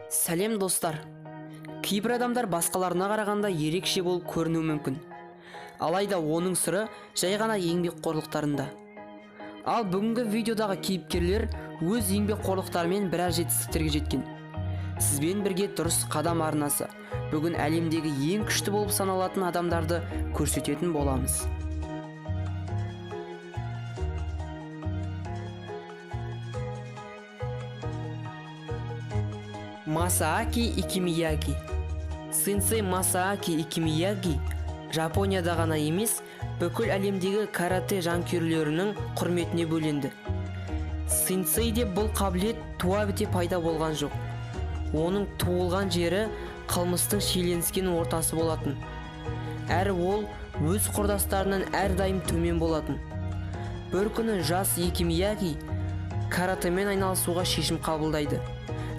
Сәлем, достар! Кейбір адамдар басқаларына қарағанда ерекше болып көрінуі мүмкін. Алайда оның сыры жай ғана еңбекқорлықтарында. Ал бүгінгі видеодағы кейіпкерлер өз еңбекқорлықтарымен біраз жетістіктерге жеткен. Сізбен бірге «Дұрыс қадам» арнасы. Бүгін әлемдегі ең күшті болып саналатын адамдарды көрсететін боламыз. Масааки Икимияги. Сенсей Масааки Икимияги Жапонияда ғана емес, бүкіл әлемдегі карате жанкүйерлерінің құрметіне бөленді. Сенсейде бұл қабілет туа біте пайда болған жоқ. Оның туылған жері қылмыстың шиеленіскен ортасы болатын. Әрі ол өз құрдастарынан әрдайым төмен болатын. Бір күні жас Икимияги каратемен айналысуға шешім қабылдайды.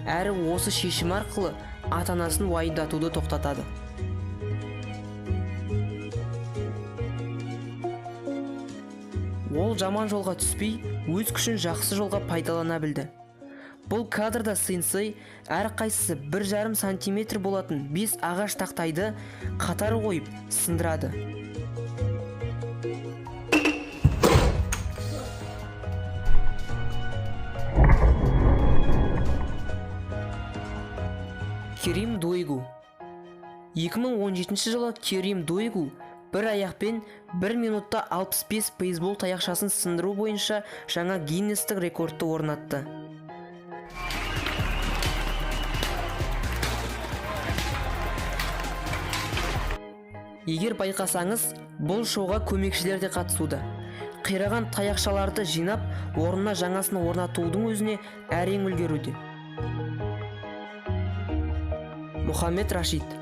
Әрі осы шешім арқылы ата-анасын уайымдатуды тоқтатады. Ол жаман жолға түспей, өз күшін жақсы жолға пайдалана білді. Бұл кадрда сенсей әрқайсысы 1,5 сантиметр болатын бес ағаш тақтайды қатар қойып сындырады. Керим Дуйгу. 2017 жылы Керим Дуйгу бір аяқпен 1 минутта 65 бейсбол таяқшасын сындыру бойынша жаңа Гиннестік рекордты орнатты. Егер байқасаңыз, бұл шоуға көмекшілер де қатысуда. Қираған таяқшаларды жинап, орнына жаңасын орнатудың өзіне әрең үлгеруде. Мұхаммед Рашид.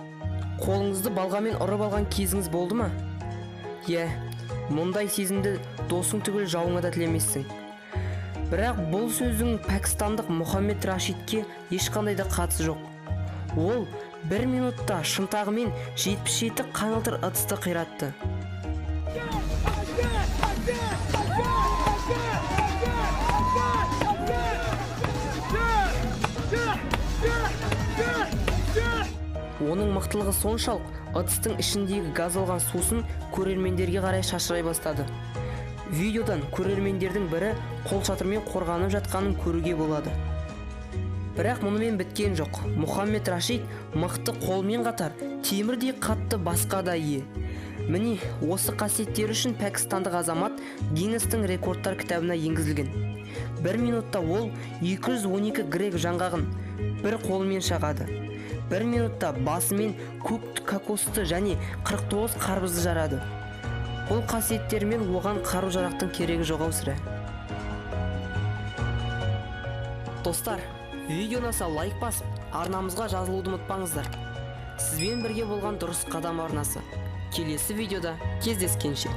Қолыңызды балғамен ұрып алған кезіңіз болды ма? Иә, мұндай сезімді досың түгіл, жауыңа да тілемессің. Бірақ бұл сөздің пәкістандық Мұхаммед Рашидке ешқандай да қатысы жоқ. Ол бір минутта шынтағымен 77 қаңылтыр ыдысты қиратты. Оның мықтылығы соншалық, ыдыстың ішіндегі газдалған сусын көрермендерге қарай шашырай бастады. Видеодан көрермендердің бірі қолшатырмен қорғанып жатқанын көруге болады. Бірақ мұнымен біткен жоқ. Мұхаммед Рашид мықты қолмен қатар темірдей қатты басқа да ие. Міне, осы қасиеттері үшін пәкістандық азамат Гиннестің рекордтар кітабына енгізілген. Бір минутта ол 212 грек жаңғағын бір қолымен шағады. Бір минутта басымен көк кокосты және 49 қарбызды жарады. Бұл қасиеттерімен оған қару жарақтың керегі жоқ ау сірә. Достар, видео ұнаса, лайк басып, арнамызға жазылуды ұмытпаңыздар. Сізбен бірге болған «Дұрыс қадам» арнасы. Келесі видеода кездескенше!